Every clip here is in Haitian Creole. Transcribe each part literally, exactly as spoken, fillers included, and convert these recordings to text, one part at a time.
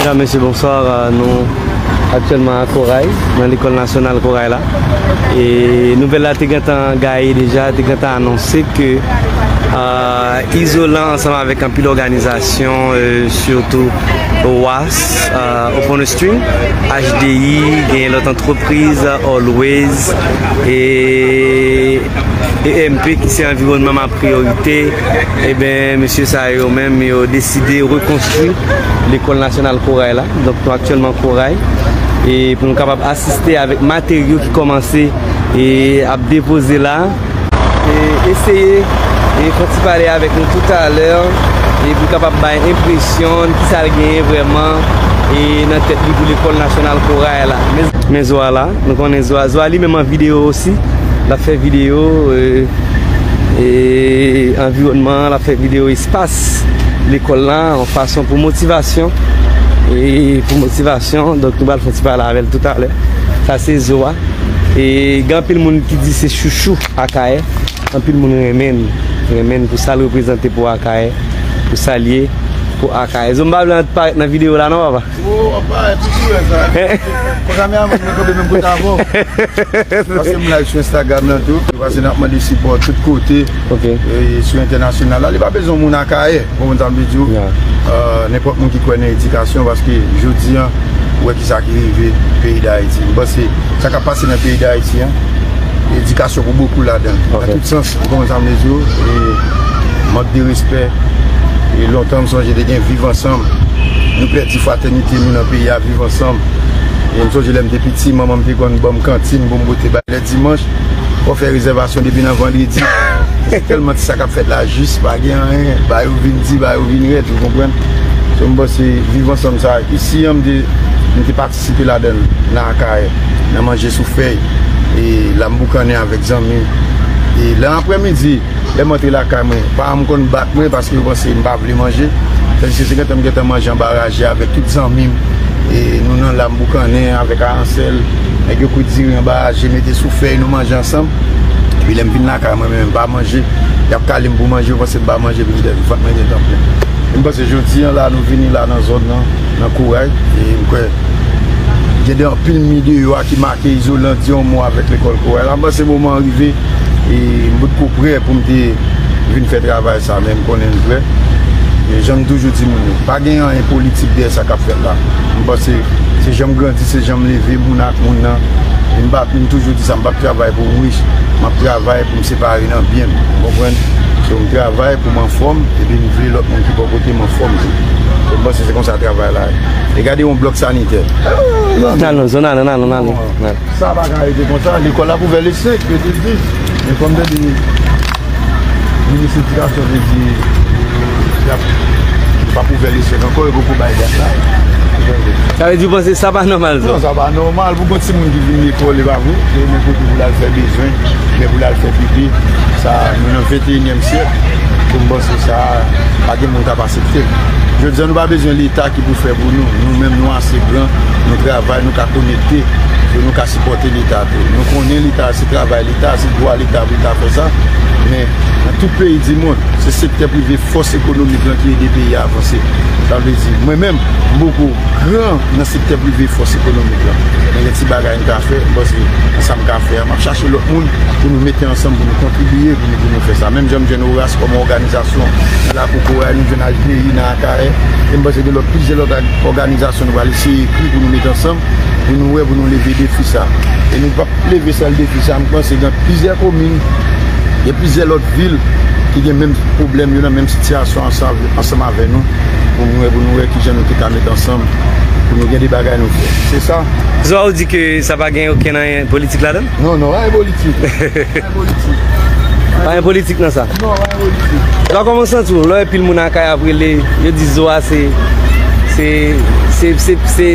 Medam, mesye, bonswa. Euh, nou aktyèlman a Koray, nan Lekòl Nasyonal Koray la. E nouvèl la te gentan gaye deja, te gentan anonse ke, euh, Izolan ansanm avèk anpil òganizasyon, euh, sitou was, euh, Open Stream, H D I, gen lòt antrepriz, Always, e E M P ki se anviwònman m ap priyorite, eben, mesye sa yo menm, yo deside rekonstwi Lekòl Nasyonal Koray la. Donk, nou aktyèlman Koray. E pou nou kapab asiste avèk materyo ki kòmanse e ap depoze la. E eseye e fè yon ti pale avèk nou toutalè. E pou kapab bay enpresyon kisa l genyen vrèman e nan tèt li pou Lekòl Nasyonal Koray la. Men, men Zo a la, nou konnen Zo a, Zo a li menm an videyo osi. L ap fè videyo, e, e, anviwònman, l ap fè videyo espas lekòl la, yon fason pou motivasyon, e, pou motivasyon. Donk, nou pral fè yon ti pale avè l toutalè. Sa se Zo a. E gen anpil moun ki di se chouchou Akayè. Anpil moun renmen l, renmen l pou sa l reprezante pou Akayè, pou sa l ye pou Akayè. Zo, m pa vle parèt nan videyo la non, papa. Ou, w ap parèt, ou di wè sa. Konsa, men avan, mwen kanpe menm kote avè w. Paske m live sou Instagram nan tou. Paske n ap mande sipò tout kote. Ok. E sou entènasyonal la, li pa bezwen moun Akayè. Ou konprann sa m vle di w? Ya. Euh, nenpòt moun ki kwè nan edikasyon, paske jodi a, ou wè kisa ki rive peyi Dayiti. M panse sa k ap pase nan peyi Dayiti an, edikasyon pou bokou ladan l. Ok. Nan tout sans, ou konprann sa m vle di w? E mank de respè. E lontan, m sonje te gen viv ansanm. Nou pèdi fratènite nou nan peyi a, viv ansanm. E m sonje lè m te piti, manman m te konn ban m kantin pou m pote bay lè dimanch. Fò fè rezèvasyon depi nan vandredi. Se tèlman ti sa k ap fèt la, jis pa gen anyen. Ba yo vin di, ba yo vin rèd, ou konprann? So, m panse viv ansanm sa, isi an, m te, m te patisipe ladan l, nan Akayè, nan manje sou fèy. E la m boukannen avèk zanmi m. E nan aprèmidi, lè m antre lakay mwen, paran m konn bat mwen paske yo panse m pa vle manje. Tandiske se gentan m gentan manje anba raje avèk tout zanmi m. E nou nan la, m boukannen avèk Aransèl. Nèg yo kwit diri anba raje, mete sou fèy, nou manje ansanm. Epi lè m vin lakay mwen, men m pa manje. Y ap kale m pou manje, yo panse m pa manje, epi m vant mwen gentan plen. E m panse jodi a la, nou vini la nan zòn nan, nan Koray. E m kwè, gen de anpil mi deyò a ki make Izolan di yon mo avèk lekòl Koray la. M panse moman an rive, e m potko prè pou m te vin fè travay sa, men m konnen l vrè. E jan m toujou di moun yo, pa gen anyen politik dèyè sa k ap fèt la. M panse se jan m grandi, se jan m leve, moun ak moun nan. E m pa, m toujou di sa, m p ap travay pou m rich. M ap travay pou m separe nan byen m. Ou konprann? So, m travay pou m anfòm, epi m vle lòt moun ki bò kote m anfòm tou. So, m panse se konsa travay la ye. E gade yon blòk sanitè. N alon, Zo, n alon, n alon, n alon. Sa pa ka rete konsa. Lekòl la ap ouvè le senk, yo te di. Men kòm tande minis edikasyon te di y ap, y ap ouvè le senk ankò, yo poko bay dat la. Sa vle di w panse sa pa nòmal, Zo? Non, sa pa nòmal pou gon timoun ki vin lekòl, e pa vre? Li gen kote pou l al fè bezwen, men pou l al fè pipi. Sa, nou nan venteyinyèm syèk. Pou m panse sa, pa gen moun k ap aksepte l. Jodi a, nou pa bezwen Leta ki pou fè pou nou. Nou menm, nou ase gran, nou travay, nou ka konekte, pou nou ka sipòte Leta tou. Nou konnen Leta, se travay Leta, se dwa Leta pou l ta fè sa. Men, nan tout peyi di mond, se sektè prive, fòs ekonomik lan ki ede peyi a avanse. Sa vle di, mwen menm, m poko gran nan sektè prive, fòs ekonomik lan. Men gen ti bagay m ka fè, m panse, nan sa m ka fè a, m ap chache lòt moun pou nou mete ansanm, pou nou kontribiye, pou nou, pou nou fè sa. Menm jan m jwenn Oras kòm òganizasyon nan Lakou Koray, nou jwenn H D I nan Akayè, e m panse gen lòt, plizyè lòt òganizasyon nou pral eseye ekri pou nou mete ansanm, pou nou wè, pou nou leve defi sa. E nou p ap leve sèl defi sa, m panse gen plizyè komin, gen plizyè lòt vil ki gen menm pwoblèm yo, nan menm sitiyasyon ansanm, ansanm avè nou, pou nou wè, pou nou wè kijan nou te ka met ansanm, pou nou gen de bagay nou fè. Se sa. Zo a, ou di ke sa pa gen okenn anyen politik ladan l? Non, non, pa gen politik. Pa gen politik. Pa gen politik nan sa? Non, pa gen politik. Zo a, kòman w santi w lè w wè pil moun Akayè ap rele, yo di Zo a se, se, se, se, se,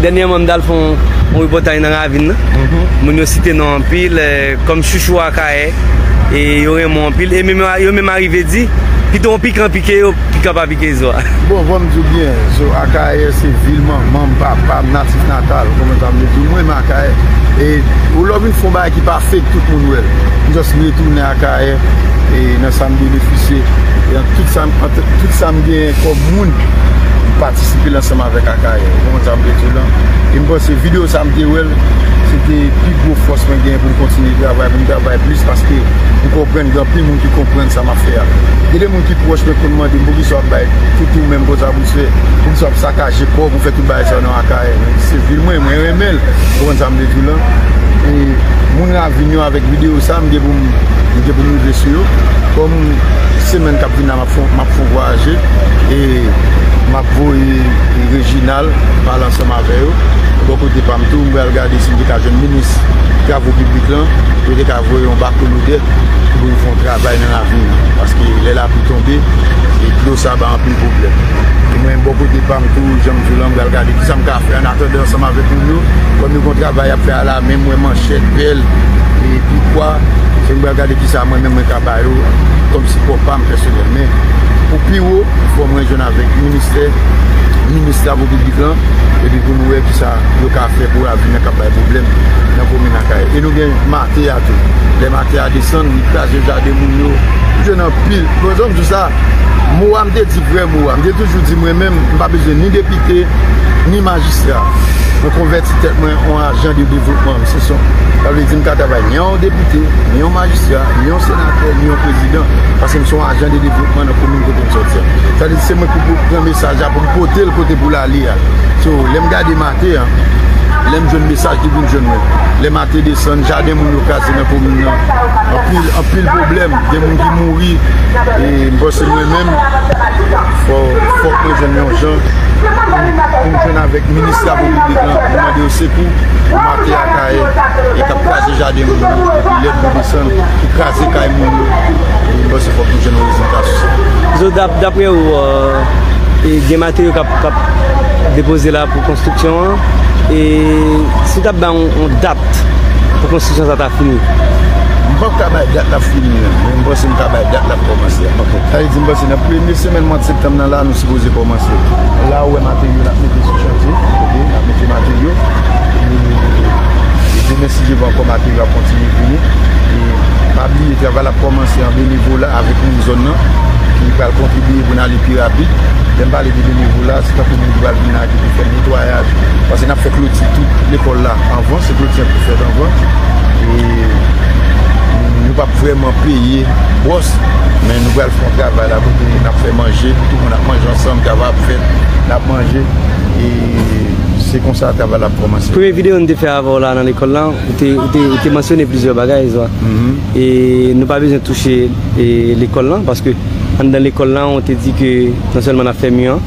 dènyèman m t al fè yon, yon repòtaj nan ravin nan. Mhm. Moun yo site non anpil, eh, kòm chouchou Akayè, e yo renmen w anpil, e menm yo, yo menm arive di, pito yon pikan pike yo, pikan pa pike Zo a. Bon, fò m di w byen, Zo, Akayè se vil manman m, papa m, natif natal, ou konprann sa m vle di w, mwen renmen Akayè. E ou lè w vin fè yon bagay ki pa fake, tout moun wè l. M just retounen Akayè, e nan sa m benefisye, e nan tout sa m, ant tout sa m genyen kòm moun, m patisipe. anpil ansanm avèk Akayè. Ou konprann sa m vle di w lan? E m panse videyo sa m te wè l, se te pi gwo fòs mwen genyen pou m kontinye travay, pou m travay plis, paske m konprann gen anpil moun ki konprann sa m ap fè a. Gen de moun ki pwòch mwen konn mande m, "Poukisa w ap bay tout ou menm konsa pou w fè, poukisa w ap sakaje kò w pou w fè tout bagay sa yo nan Akayè?" Men se vil mwen, mwen renmen l. Ou konprann sa m vle di w lan? E moun Ravin yo, avèk videyo sa, m gen pou m, m gen pou m rive sou yo. Kòm semèn k ap vin la, m ap fè, m ap fè yon vwayaje e m ap voye Reginald pale ansanm avè yo. Bò kote pa m tou, m pral gade si m te ka jwenn minis travo piblik lan, pou yo te ka voye yon bako lodè pou yo fè yon travay nan ravin nan. Paske lè lapli tonbe, e dlo sa bay anpil pwoblèm. E mwen, bò kote pa m tou, jan m di w lan, m pral gade kisa m ka fè annatandan ansanm avèk moun yo. Kòm yo gen yon travay y ap fè a la men, m wè manchèt, pèl, e pikwa. Se m pral gade kisa mwen menm mwen ka ba yo kòm sipò pa m pèsonèl. Men pou pi wo, fò mwen jwenn avèk ministè, minis travo piblik lan, epi pou nou wè kisa yo ka fè pou ravin nan k ap bay pwoblèm nan komin Akayè. E nou gen mate a tou. Lè mate a desann, li kraze jaden moun yo. M jwenn anpil. Bon, jan m di w sa, mo a, m te di vrè mo a. M te toujou di mwen menm, m pa bezwen ni depite, ni majistra. Mwen konvèti tèt mwen an ajan de devlopman. M se son, sa vle di m ka travay ni an depite, ni yon majistra, ni yon senatè, ni yon prezidan, paske m se yon ajan de devlopman nan komin kote m sòti a. Sa vle di se mwen ki pou pran mesaj la pou m pote l kote pou l ale a. So, lè m gade mate a, lè m jwenn mesaj ki vin jwenn mwen, lè mate desann, jaden moun yo kraze nan komin nan, anpil, anpil pwoblèm, gen moun ki mouri, e m panse mwen menm, fò, fòk mwen jwenn yon jan pou m jwenn avèk minis travo piblik lan, pou mande yo sekou pou mate Akayè e k ap kraze jaden moun yo, epi lè dlo desann, ki kraze kay moun yo. E m panse fòk nou jwenn yon rezilta sou sa. Zo, dap-, daprè ou, euh, e gen materyo k ap, k ap depoze la pou konstriksyon an, e si w t ap bay yon, yon dat pou konstriksyon sa ta fini? M p ap ka bay dat l ap fini nan, men m panse m ka bay dat l ap kòmanse a. Sa vle di, m panse nan premye semèn mwa septanm nan la, nou sipoze kòmanse. La ou wè materyo n ap mete sou chantye, oke, n ap mete materyo. E, e demen, si Dye vle, ankò materyo ap kontinye vini. E pa bliye, travay la ap kòmanse an benevola avèk moun zòn nan ki pral kontribiye pou n ale pi rapid. Lè m pale de benevola, se tankou moun ki pral vin la, ki pou fè netwayaj. Paske n ap fè kloti tout lekòl la anvan, se kloti an ki fèt anvan. E nou p ap vrèman peye bòs, men nou pral fè yon travay la kote n ap fè manje, pou tout moun ap manje ansanm, travay ap fèt, n ap manje. E se konsa travay la ap kòmanse. Premye videyo n te fè avè w la nan lekòl la, ou te, ou te, ou te mansyone plizyè bagay, Zwa. E nou pa bezwen touche, e, lekòl la, paske anndan lekòl la, ou te di ke non sèlman n ap fè mi an,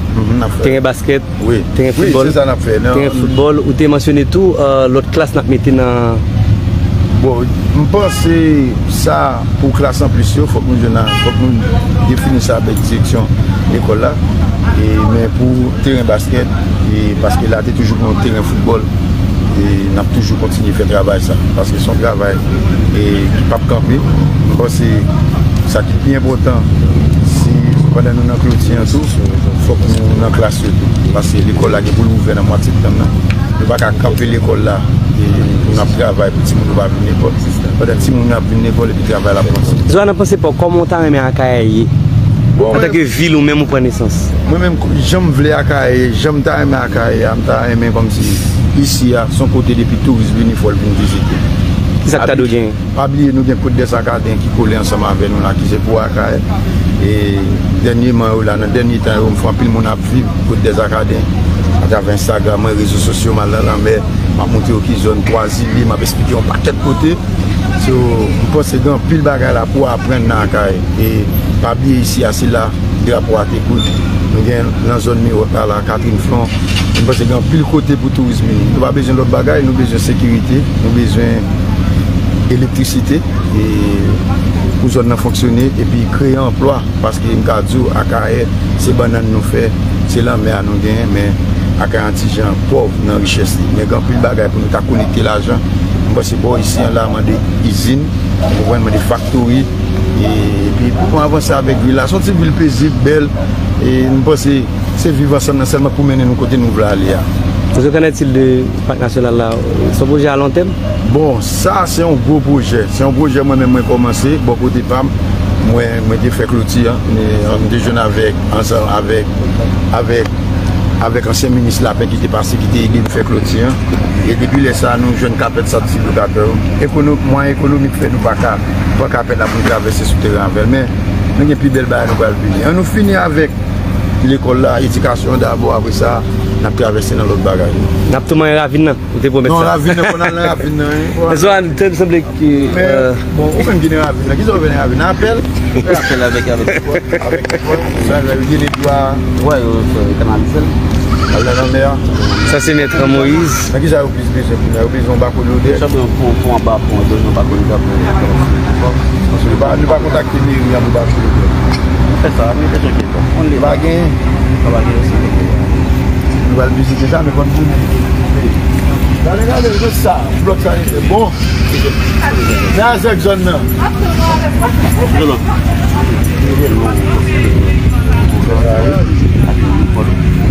teren baskèt, teren foutbòl, teren foutbòl, ou te mansyone tou, euh, lòt klas n ap mete nan. Bon, m panse sa pou klas anplis yo, fòk nou jwenn a, fòk nou defini sa avèk direksyon lekòl la. E, men pou teren baskèt, e, paske la te toujou gen yon teren foutbòl, e n ap toujou kontinye fè travay sa, paske se yon travay, e, ki p ap kanpe. M panse sa ki pi enpòtan, se pandan nou nan kloti an tou, fòk nou nan klas yo tou, paske lekòl la gen pou l ouvè nan mwa septanm nan. Nou pa ka kanpe lekòl la, e pou n ap travay pou timoun yo pa vin lekòl. Pandan timoun yo ap vin lekòl epi travay la ap kontinye. Zwa, nan panse pa w, kòman w ta renmen Akayè ye? Bon, antanke vil ou menm ou pran nesans? Mwen menm, jan m vle Akayè ye, jan m ta renmen Akayè a, m ta renmen kòmsi isi a, se yon kote depi touris vini, fò l vin vizite. Kisa k ta dwe genyen? Pa bliye, nou gen Côte des Acadiens ki kole ansanm avè nou la, ki se pou Akayè. E dènyeman yo la, nan dènye tan yo, m fè anpil moun ap viv Côte des Acadiens atravè Instagram mwen, rezo sosyo, m al nan lanmè, m ap montre yo ki zòn, Twa Zile, m ap eksplike yon pakèt kote. So, m panse gen anpil bagay la pou aprann nan Akayè. E pa bliye isi a, se la drapo a te koule. Nou gen nan zòn Miwòt la, la, Catherine Flon. M panse gen anpil kote pou touris vini. Nou pa bezwen lòt bagay, nou bezwen sekirite, nou bezwen elektrisite, e pou zòn nan fonksyone, epi kreye anplwa. Paske m ka di w, Akayè, se bannann nou fè, se lanmè a nou genyen, men Akayè an ti jan pòv nan richès li. Men gen anpil bagay pou nou ta kolekte lajan. M panse bò isi an la mande izin, ou konprann, mande faktori, e, epi pou nou avanse avèk vil la. Se yon ti vil pezib, bèl, e m panse se viv ansanm nan sèlman k pou mennen nou kote nou vle ale a. Zwa, qu'en est-il de Pak Nasyonal la? Se yon pwojè a lon tèm? Bon, sa se yon gwo pwojè. Se yon pwojè mwen menm mwen kòmanse, bò kote pa m. Mwen, mwen te fè kloti an, men, an, m te jwenn avèk, ansanm avèk, avèk avèk ansyen minis Lapen ki te pase, ki te ede m fè kloti an. E depi lè sa a, nou jwenn kapèt sa ti blokatè yo. Ekono-, mwayen ekonomik fè nou pa ka pran kapèt la pou n travèse sou teren avè l. Men nou gen pi bèl bagay nou pral vini. An nou fini avèk lekòl la, edikasyon an dabò, apre sa, n ap travèse nan lòt bagay. N ap tou manyen ravin nan, ou te pwomèt sa. Non, ravin nan, fò n al nan ravin nan, wi. Fò n al. Mesye, an, te sanble ki, men, euh, bon, ou menm ki nan ravin nan, kisa w fè nan ravin nan? Apèl? Apèl avèk, avèk lekòl. Avèk lekòl. Sa, yo gen de dwa. Wè, yo fè kanalize l. Al nan lanmè a. Sa se mèt Moyiz. Nan kisa yo plis bezwen kounye a? Yo bezwen yon bako lodè. Sa pou, pou, pou anba pon, yo bezwen yon bako lodè pou. Paske nou pa, nou pa kontakte meri an pou bako lodè. Nou fè sa, nou fè sa. Pa gen. Pa gen osi. Nou pral vizite sa, men konn pou nou. Gade, gade, gade sa. Blòk sa, li bon. Men a zèk zòn nan.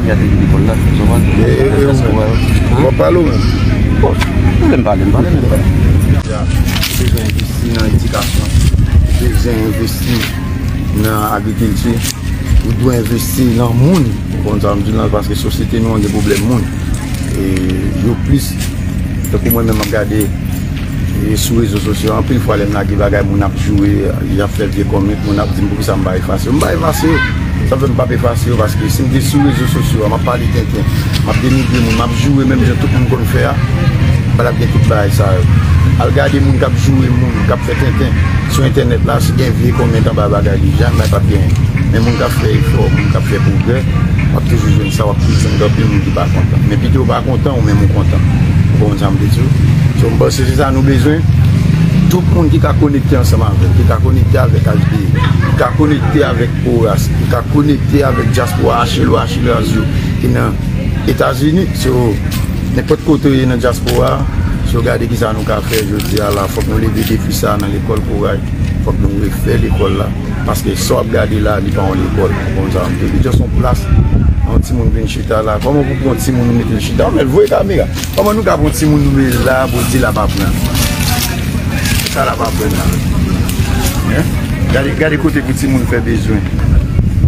E, e, e, w ap pale w menm? Bon, lè m pale, m pale, men m pale. Bezwen envesti nan edikasyon. Bezwen envesti nan agrikilti. Ou dwe envesti nan moun. Ou konn sa m di w lan, paske sosyete nou an gen pwoblèm moun. E yo plis, tankou mwen menm, m ap gade, e sou rezo sosyo, anpil fwa lè m lage bagay, moun ap joure, y ap fè vye kòmant, moun ap di m poukisa m pa efase yo. M pa efase yo. Sa fè m p ap efase yo, paske si m te sou rezo sosyo a, m ap pale tenten, m ap denigre moun, m ap joure menm jan tout moun konn fè a, m pa t ap gen tout bagay sa yo. Al gade moun k ap joure moun, k ap fè tenten sou entènèt la, si gen vye kòmant anba bagay li, jamè p ap genyen. Men moun k ap fè efò, moun k ap fè pwogrè, w ap toujou jwenn sa, w ap toujou jwenn anpil moun ki pa kontan. Men pito w pa kontan, ou menm ou kontan. Ou konprann sa m vle di w? So, m panse se sa nou bezwen. Tout moun ki ka konekte ansanm avè m, ki ka konekte avèk H D, ki ka konekte avèk Oras, ki ka konekte avèk dyaspora Achelo, Acheloz yo, ki nan Etazini. So, nenpòt kote w ye nan dyaspora, so, gade kisa nou ka fè jodi a la. Fòk nou leve defi sa nan lekòl, kouraj. Fòk nou refè lekòl la. Paske sa w ap gade la, li pa yon lekòl. Ou konn sa m vle di. Li just yon plas. Yon timoun vin chita la. Kòman pou pran yon timoun ou mete l chita? Ou mèt voye kamera. Kòman nou ka pran yon timoun nou mete l la, pou l di l ap aprann? Sa l ap aprann la? Hein? Gade, gade kote pou timoun fè bezwen.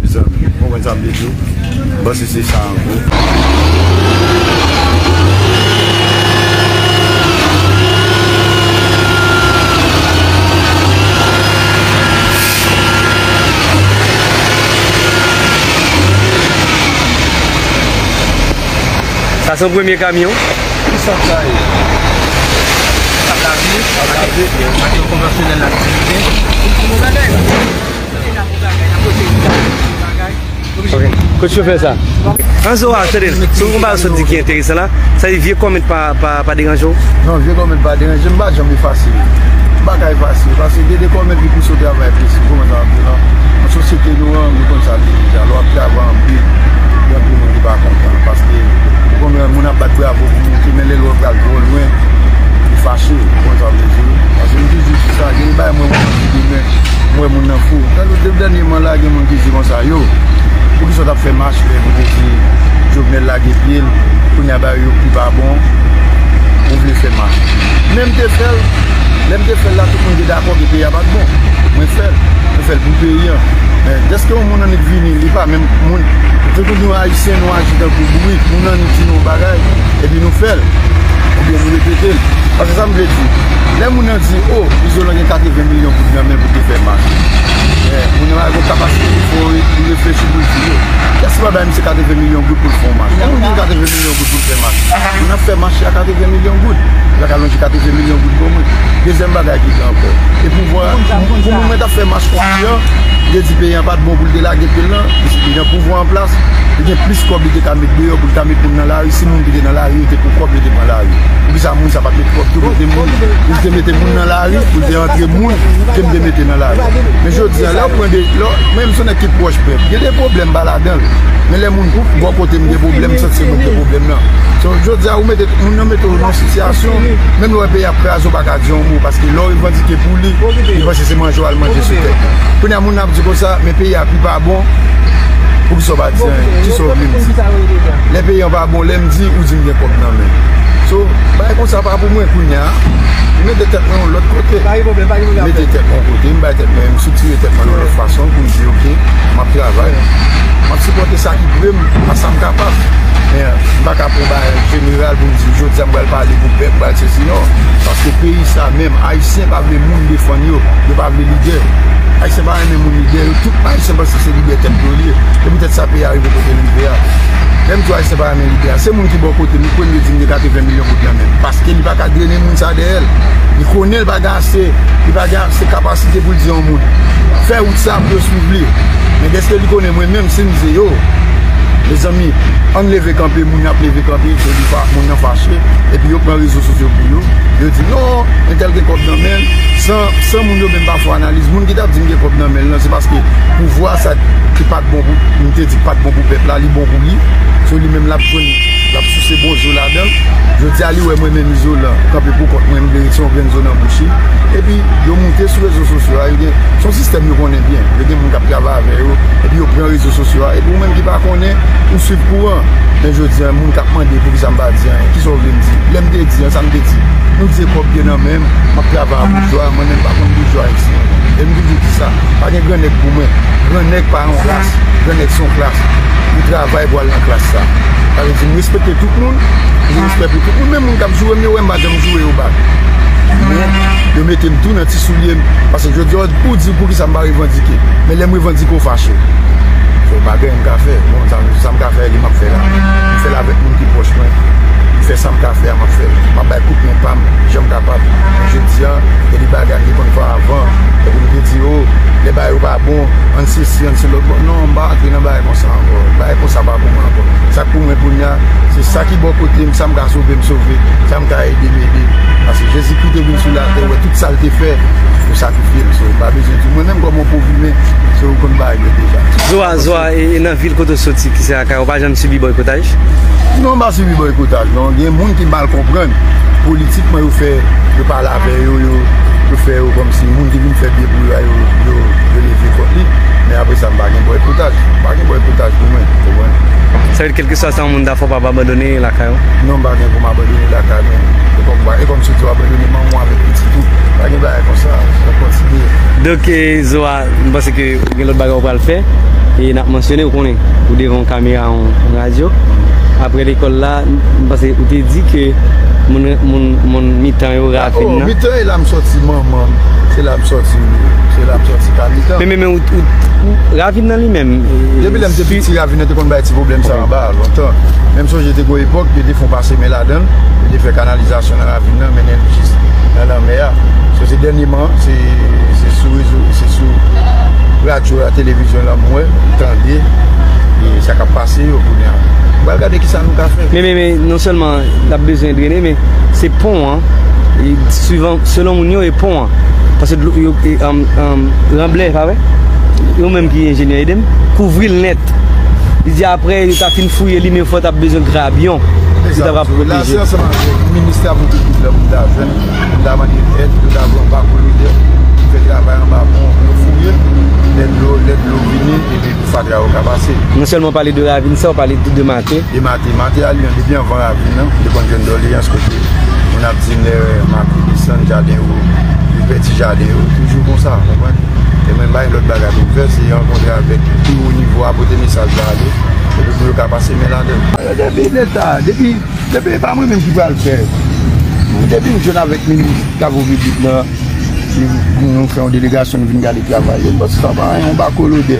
Mezanmi, ou konprann sa m vle di w? Bon, se, se sa an gwo. Sa se yon premye kamyon. Ki sant sa ye? Sab lavi, sab lavi, ak konvansyonèl laktivite. Ok. Kot chofè sa? Anzo a, tande, si w gon bagay sot di ki enteresan la, sa di vye kòmant pa, pa, pa deranje w? Non, vye kòmant pa deranje m, m pa janm efase yo. M pa ka efase yo, paske gen de kòmant ki pouse w travay plis, ou konprann sa m ap di w lan? Nan sosyete nou an, nou konn sa l ye deja. Lè w ap travay anpil, gen anpil moun ki pa kontan, paske ou konn wè moun ap bat bravo pou monte, men lè lè w pral twò lwen, li fache, ou konn sa m vle di w. Paske m toujou di sa, gen de bagay mwen, mwen anvi demen, m wè moun nan fou. Tankou de dènyèman la, gen moun ki di konsa, yo, poukisa w t ap fè mach lè pou te di Jovenel lage pye l, kounye a bagay yo pi pa bon, ou vle fè mach? Men m te fè l, lè m te fè l la, tout moun te dakò ke peyi a pa t bon. Mwen fè l, mwen fè l pou peyi an. Men dèske yon moun annik vini, li pa menm moun, tankou nou Ayisyen, nou aji tankou bourik, moun annik di nou yon bagay, epi nou fè l, oubyen nou repete l. Paske sa m vle di, lè moun nan di, o, Izolan gen katreven milyon goud nan men pou te fè mach. Men moun nan pa gen kapasite pou fè, pou reflechi pou l di, yo, kiyès ki pa bay misye katreven milyon goud pou l fè yon mach? Yon moun gen katreven milyon goud pou l fè mach. Moun ap fè mach a katreven milyon goud. Li pa ka lonje katreven milyon goud ban mwen. Dezyèm bagay ki gen ankò. E pouvwa, pou moun mwen t ap fè mach konfiyan, li te di peyi an pa t bon pou l te lage pye l lan, li nan pouvwa an plas, li gen plis kòb li te ka met deyò pou l ta met moun nan lari, si moun ki te nan lari yo te pou kòb yo te pran lari. Poukisa moun sa pa t met kòb tou pou te moun, pou l te mete moun nan lari, pou l te antre moun ke m te mete nan lari? Men jodi a, lè w pran de, lè w, mwen menm se yon nèg ki pwòch pèp, gen de pwoblèm pa ladan l. Men lè moun bò kote m gen pwoblèm, m santi se mwen ki gen pwoblèm nan. So, jodi a, ou mete, moun nan mete w nan sitiyasyon, menm lè w wè peyi ap kraze, w pa ka di yon mo, paske lè w revandike pou li, li panse se manje w al manje sou tèt li. Kounye a, moun nan ap di konsa, men peyi a pi pa bon, poukisa w pa di anyen? Kisa w vle m di? Lè peyi an pa bon, lè m di, ou di m gen kòb nan men. So, bagay konsa pa pou mwen kounye a. M mete tèt mwen yon lòt kote. Pa gen pwoblèm, pa gen pwoblèm. M mete tèt mwen yon kote, m bay tèt mwen, m estrikire tèt mwen yon lòt fason pou m di, oke, m ap travay. M ap sipòte sa ki pre m, pa sa m kapab. Pa ka pran bagay jeneral pou m di, jodi a m pral pale pou pèp, pral sesi, non. Paske peyi sa menm, Ayisyen pa vle moun defann yo, yo pa vle lidè. Ayisyen pa renmen moun lidè, yo tout Ayisyen panse se lidè tèt yo li ye. Se poutèt sa peyi a rive kote l rive a. Lè m di w Ayisyen pa renmen lidè a, se moun ki bò kote m, li premye di m gen katreven milyon goud nan men l. Paske li pa ka drennen moun sa dèyè l. Li konnen l pa gen ase, li pa gen ase kapasite pou l di yon moun, fè wout sa pou yo swiv li. Men dèske li konnen mwen menm, si m di yo, mezanmi, ann leve kanpe, moun yo ap leve kanpe, se li fa-, moun nan fache, epi yo pran rezo sosyo pou yo. Yo di, non, entèl gen kòb nan men l, san, san moun yo menm pa fè analiz. Moun ki t ap di m gen kòb nan men l lan, se paske pouvwa sa ki pa t bon pou, m te di k pa t bon pou pèp la, li bon pou li. So, li menm l ap jwenn, l ap souse bon zo ladan l. Jodi a, li wè mwen menm Izolan, kanpe pou kont mwen, m vle ret se yon grenn zo nan bouch li. Epi, yo moute sou rezo sosyo a, yo gen, se yon sistèm yo konnen byen. Yo gen moun k ap travay avè yo, epi yo pran rezo sosyo a. Epi ou menm ki pa konnen, ou swiv kouran. Men jodi a, moun k ap mande poukisa m pa di anyen, kisa w vle m di? Lè m te di an, sa m te di? Nou di kòb gen nan men m, m ap travay a boujwa, mwen menm pa konn boujwa isi. E m toujou di sa, pa gen gran nèg pou mwen. Gran nèg pa yon ras, gran nèg se yon klas. Ou travay pou al nan klas sa. Sa vle di, m respekte tout moun, m gen respè pou tout moun. Menm moun k ap joure m, yo wè m pa janm joure yo bak. Men, yo mete m tou nan ti soulye m. Paske jodi a, ou di poukisa m pa revandike. Men lè m revandike, ou fache. So, pa gen anyen m ka fè. Bon, sa, sa m ka fè, li m ap fè la. M fè l avèk moun ki pwòch mwen. M fè sa m ka fè a, m ap fè l. M ap bay kout men pa m, jan m kapab. Men jodi a, gen de bagay m te konn fè avan. Epi m te di, o, lè bagay yo pa bon, ann sesi, ann se lòt bò. Non, m pa antre nan bagay konsa ankò. Bagay konsa pa pou mwen ankò. Sa k pou mwen kounye a, se sa ki bò kote m, sa m ka sove, m sove. Sa m ka ede, m ede. Paske Jezikri te vin sou latè, ou wè tout sa l te fè, pou sakrifye l. So, m pa bezwen di. Mwen menm kòm yon pwouve imen, so, ou konn bagay yo deja. Zoa, Zoa, e, e nan vil kote w soti, ki se Akayè, ou pa janm sibi bòykotaj? Non, m pa sibi bòykotaj, non. Gen moun ki mal konprann. Politikman, yo fè, yo pale avè yo, yo, yo fè yo kòmsi moun ki vin fè byen pou yo a, yo, yo, yo leve kont li. Men apre sa, m pa gen bòykotaj. M pa gen bòykotaj pou mwen, ou konprann? Sa vle di, kèlkeswa sa yon moun ta fè, w p ap abandone lakay ou? Non, m pa gen pou m abandone lakay mwen. E kòm, e kòmsi w abandone manman w avèk pitit ou. Pa gen bagay konsa. Fò w kontinye. Donk, e, Zoa, m panse ke gen lòt bagay ou pral fè. E n ap mansyone, ou konnen, ou devan yon kamera, yon, yon radyo. Apre lekòl la, m panse ou te di ke moun, moun, moun mitan yo, Ravin nan. Mitan e la m sòti manman m. Se la m sòti, se la m sòti ka mitan. Men, men, men, ou, ou, ou, Ravin nan li menm, e, depi lè m te piti, Ravin nan te konn bay ti pwoblèm sa anba a, lontan. Men m sonje te gon epòk, yo te fè yon pase men ladan l, yo te fè kanalizasyon nan ravin nan, mennen l jis nan lanmè a. So, se dènyèman, se, se sou rezo, se sou radyo a, televizyon la, m wè, m tande, e sa k ap pase yo kounye a. M pral gade kisa nou ka fè. Men, men, men, non sèlman l ap bezwen drene, men se pon an, e, swivan, selon moun yo, e pon an. Paske dlo, yo, e, um, um, Ranblè, pa vre? Yo menm ki enjenyè, ede m, kouvri l nèt. Li di apre, yo ta fin fouye li, men fò t ap bezwen grabyon. Yo ta pral pwoteje. La, se ansanm avèk ministè pou piblik la, pou ta jwenn, pou ta mande èd, pou ta pran bako lodè, pou fè travay anba pon, pou fouye, lè dlo, lè dlo vini, epi pou fatra yo ka pase. Non sèlman pale de ravin sa, ou pale tou de Mate. De Mate, Mate a li menm, depi anvan ravin nan, li konn jwenn dòleyans kote moun ap di m lè Mate desann jaden yo, li pèdi jaden yo, toujou konsa, konprann? E mwen, m pa gen lòt bagay pou m fè, se rankontre avèk pi wo nivo a, pote mesaj la ale, epi pou yo ka pase men ladan l. Depi Leta, depi, depi e pa mwen menm ki pral fè. Depi m jwenn avèk minis Travo Piblik nan, nou fè yon delegasyon, nou vin gade travay yo. Paske sa pa yon bako lodè.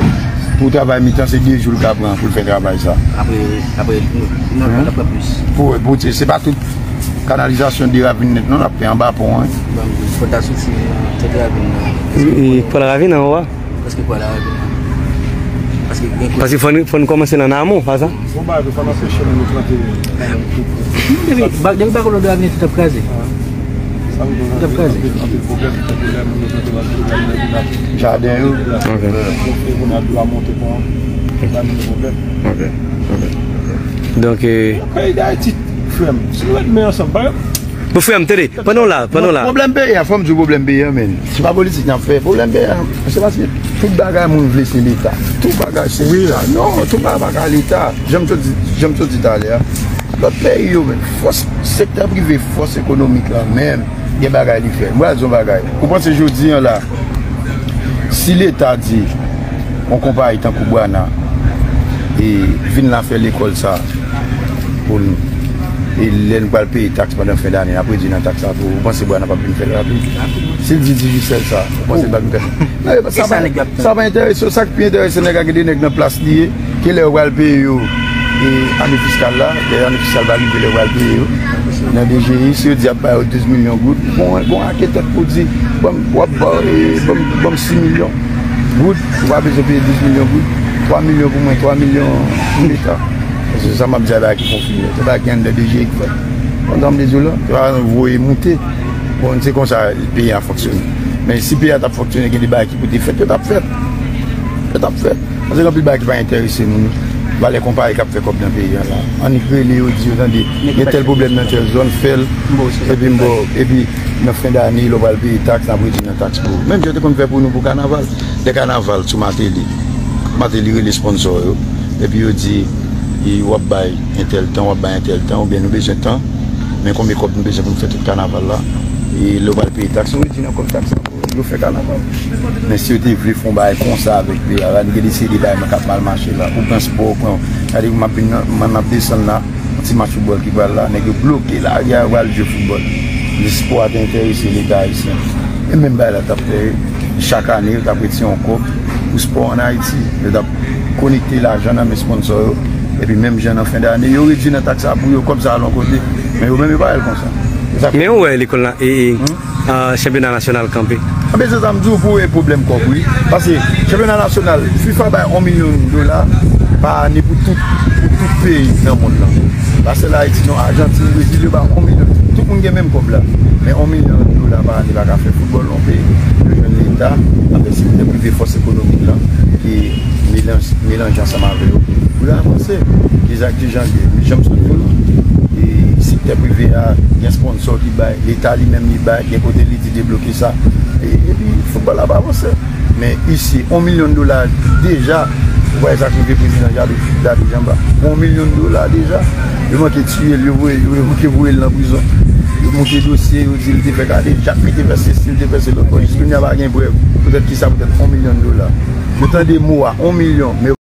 Pou travay mitan, se de jou l ka pran pou l fè travay sa. Apre, apre, nou, nou, nou ap pran plis. Pou, pou, se pa tout kanalizasyon de ravin nèt, non, n ap fè anba pon an. Bon, fò ta soti nan tèt ravin nan. E, e, pral ravin nan, ou wè? Prèske pral ravin nan. Paske gen Paske fò n, fò n kòmanse nan amon, pa sa? Bon, bagay, fò n anpeche moun yo plante. Depi, ba-, depi bako lodè ravin nan, tout ap kraze. Tout ap kraze. Jaden yo. Ok. Ok. Ok. Donk, e, peyi Dayiti, frè m, si nou met men ansanm, pa Bon, frè m, tande, pandan w la, pandan w la. Pwoblèm peyi a, fò m di w pwoblèm peyi a, men. Se pa politik n ap fè. Pwoblèm peyi a, se paske tout bagay moun vle se Leta. Tout bagay se Leta. Non, tout bagay pa ka Leta. Jan m sot di, jan m sot di talè a, lòt peyi yo, men, fòs, sektè prive, fòs ekonomik la, menm, gen bagay li fè. M pral di yon bagay. Ou panse jodi a la, si Leta di, yon konpayi tankou Brana, e vin la fè lekòl sa, pou nou. E lè nou pral peye taks pandan fen dane, n ap redui nan taks la pou ou panse Bwana p ap vin fè l rapid? Si l di Digicel sa, ou panse l p ap vin fè l? Non, sa pa, sa pa enterese yo. Sa k pi enterese nèg la, gen de nèg nan plas li ye, ke lè yo pral peye yo, e, ane fiskal la, lè ane fiskal va rive, lè yo pral peye yo nan D G I, si yo di y ap ba yo douz milyon goud, bon, bon, ake tèt pou di, ban m, w ap ba, e, ban m, ban m sis milyon goud, ou pa bezwen peye douz milyon goud, twa milyon pou mwen, twa milyon pou Leta. Paske sa m ap di a bagay ki konfime, se bagay ki anndan D G I ki fèt. Konn sa m vle di w la? Se pa voye moute. Bon, se konsa peyi a fonksyone. Men si peyi a t ap fonksyone, gen de bagay ki pou te fèt, yo t ap fèt. Yo t ap fèt. Paske gen anpil bagay ki pa enterese nou. Valè konpayi k ap fè kòb nan peyi a la. Annik rele yo, di yo, tande, gen tèl pwoblèm nan tèl zòn, fè l. Epi m ba w, epi nan fen dane, lè w pral peye taks, n ap redui nan taks pou ou. Menm jan yo te konn fè pou nou pou kanaval. Lè kanaval sou Mateli, Mateli rele sponsor yo, epi yo di, e, w ap bay entèl tan, w ap bay entèl tan, oubyen nou bezwen tan, men konbyen kòb nou bezwen pou nou fè tout kanaval la, e lè w pral peye taks, nou redui nan kòb taks la pou yo fè kanaval. Men si yo te vle fè yon bagay konsa avèk peyi a, la, nou gen de seri de bagay k ap mal mache la, ou pran spò, ou pran, gade, m ap vin nan, m ap desann la, yon ti match foutbòl ki pral la, nèg yo bloke lari a, yo pral jwe foutbòl. Lespò a te enterese Leta ayisyen. E menm bagay la t ap fè chak ane, yo t ap retire yon kòb pou spò ann Ayiti. Yo t ap konekte lajan nan men sponsor yo. Epi menm jan nan fen dane, yo redui nan taks la pou yo, kòb sa al yon kote. Men yo menm, yo pa wè l konsa. Se sa k Men ou wè lekòl la, e, e, a, chanpyona nasyonal kanpe. Anben, se sa m di w pou e pwoblèm kòb, wi. Paske chanpyona nasyonal, fifa bay yon milyon dola pa ane pou tout, pou tout peyi nan mond lan. Pa sèl Ayiti, non, Ajantin, Brezil, yo bay yon milyon. Tout moun gen menm kòb la. Men yon milyon dola pa ane pa ka fè foutbòl yon peyi. Yo jwenn Leta, avèk sektè prive, fòs ekonomik lan, ki melanje, melanje ansanm avè yo pou yo avanse. Kisa, kijan, jan m sot di w, e, sektè prive a, gen sponsor ki bay, Leta li menm li bay, gen kote li di debloke sa. E, epi, foutbòl la pa avanse. Men isi, yon milyon dola deja, ou wè sa k rive prezidan Dadou, Dadou Jamba. Yon milyon dola deja, yo manke tiye l, yo voye, yo manke voye l nan prizon. Yo monte dosye, yo di l te fè kadejak, li te fè sesi, li te fè selòt. Bon, jiskounya pa gen prèv. Poutèt kisa? Poutèt yon milyon dola. Yo tande mo a, yon milyon, men